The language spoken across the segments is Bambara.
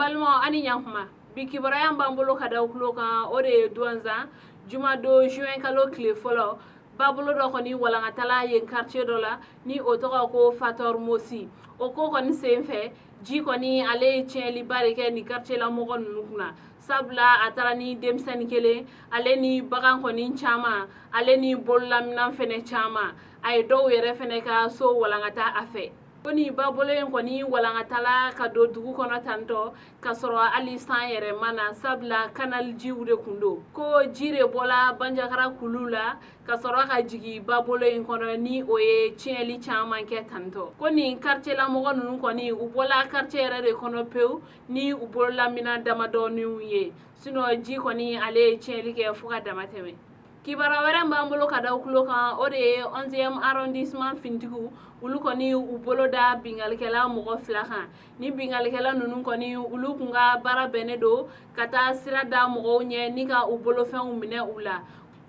Balimaw, ani ɲakuma. Bi kibaruya b'an bolo ka da tulo kan, o de ye Douentza, jumadon juin kalo tile fɔlɔ, babolo dɔ kɔni walankatala yen quartier dɔ la ni o tɔgɔ ko Fator Mosi. O ko kɔni sen fɛ, ji kɔni ale ye tiɲɛliba de kɛ nin quartier la mɔgɔ ninnu kunna, sabula a taara ni denmisɛnnin kelen, ale ni bagan kɔni caman, ale ni bololaminɛn fɛnɛ caman. A ye dɔw yɛrɛ fɛnɛ ka so walankata a fɛ. Ko ni babolo in kɔni walankatala ka don dugu kɔnɔ tantɔ k'a sɔrɔ hali san yɛrɛ ma na, sabula canal jiw de kun don. Ko ji de bɔla Banjakara kulu la ka sɔrɔ ka jigin babolo in kɔnɔ, ni o ye tiɲɛli caman kɛ tantɔ. Ko nin quartier la mɔgɔ ninnu kɔni, u bɔla quartier yɛrɛ de kɔnɔ pewu ni u bololaminɛn damadɔniw ye, sinon ji kɔni ale ye tiɲɛli kɛ fo ka dama tɛmɛ. Kibaruya wɛrɛ b'an bolo ka da tulo kan, o de ye 11e arrondissement finitigiw, olu kɔni u bolo da bingalikɛla mɔgɔ fila kan. Ni bingalikɛla ninnu kɔni, olu kun ka baara bɛnnen don ka taa sira da mɔgɔw ɲɛ ni ka u bolofɛnw minɛ u la.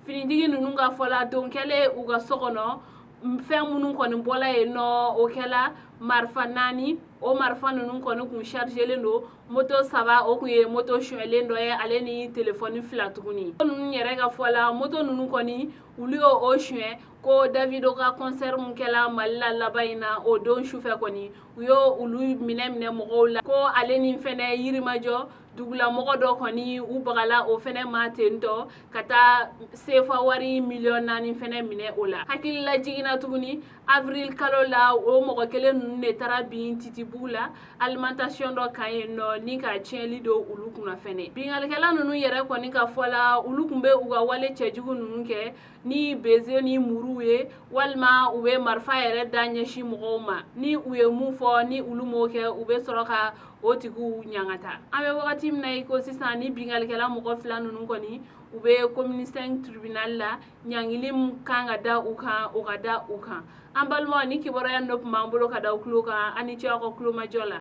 Finitigi ninnu ka fɔ la, don kɛlen u ka so kɔnɔ, fɛn minnu kɔni bɔla yen nɔ, o kɛla marifa naani. O marifa ninnu kɔni kun chargelen don moto saba, o kun ye moto sonyɛlen dɔ ye, ale ni telefɔni fila tuguni. Ninnu yɛrɛ ka fɔ la, moto ninnu kɔni, olu y'o o suɲɛ ko Davido ka concert mun kɛla Mali la laban in na, o don sufɛ kɔni, u y'o olu minɛ minɛ mɔgɔw la. Ko ale ni fɛnɛ Yirimajɔ dugulamɔgɔ dɔ kɔni, u bagala o fɛnɛ ma ten tɔ ka taa sefa wari miliyɔn 4 fɛnɛ minɛ o la. Hakilila jiginna tuguni, avril kalo la, o mɔgɔ kelen ninnu de taara bin Titibugu la alimentation dɔ kan yen nɔ ni ka tiɲɛli don olu kunna fɛnɛ. Bingalikɛla ninnu yɛrɛ kɔni ka fɔ la, olu kun bɛ u ka wale cɛjugu ninnu kɛ ni bese ni muruw ye, walima u bɛ marifa yɛrɛ da ɲɛsin mɔgɔw ma. Ni u ye mun fɔ, ni olu m'o kɛ, u bɛ sɔrɔ ka o tigiw ɲangata. An bɛ wagati min na i ko sisan, ni bingalikɛla mɔgɔ fila ninnu kɔni, u bɛ commune 5 tribunal la. Ɲangili min kan ka da u kan, o ka da u kan. An balimaw, ni kibaruya dɔ tun b'an bolo ka da u tulo kan. An ni ce aw ka kulomajɔ la.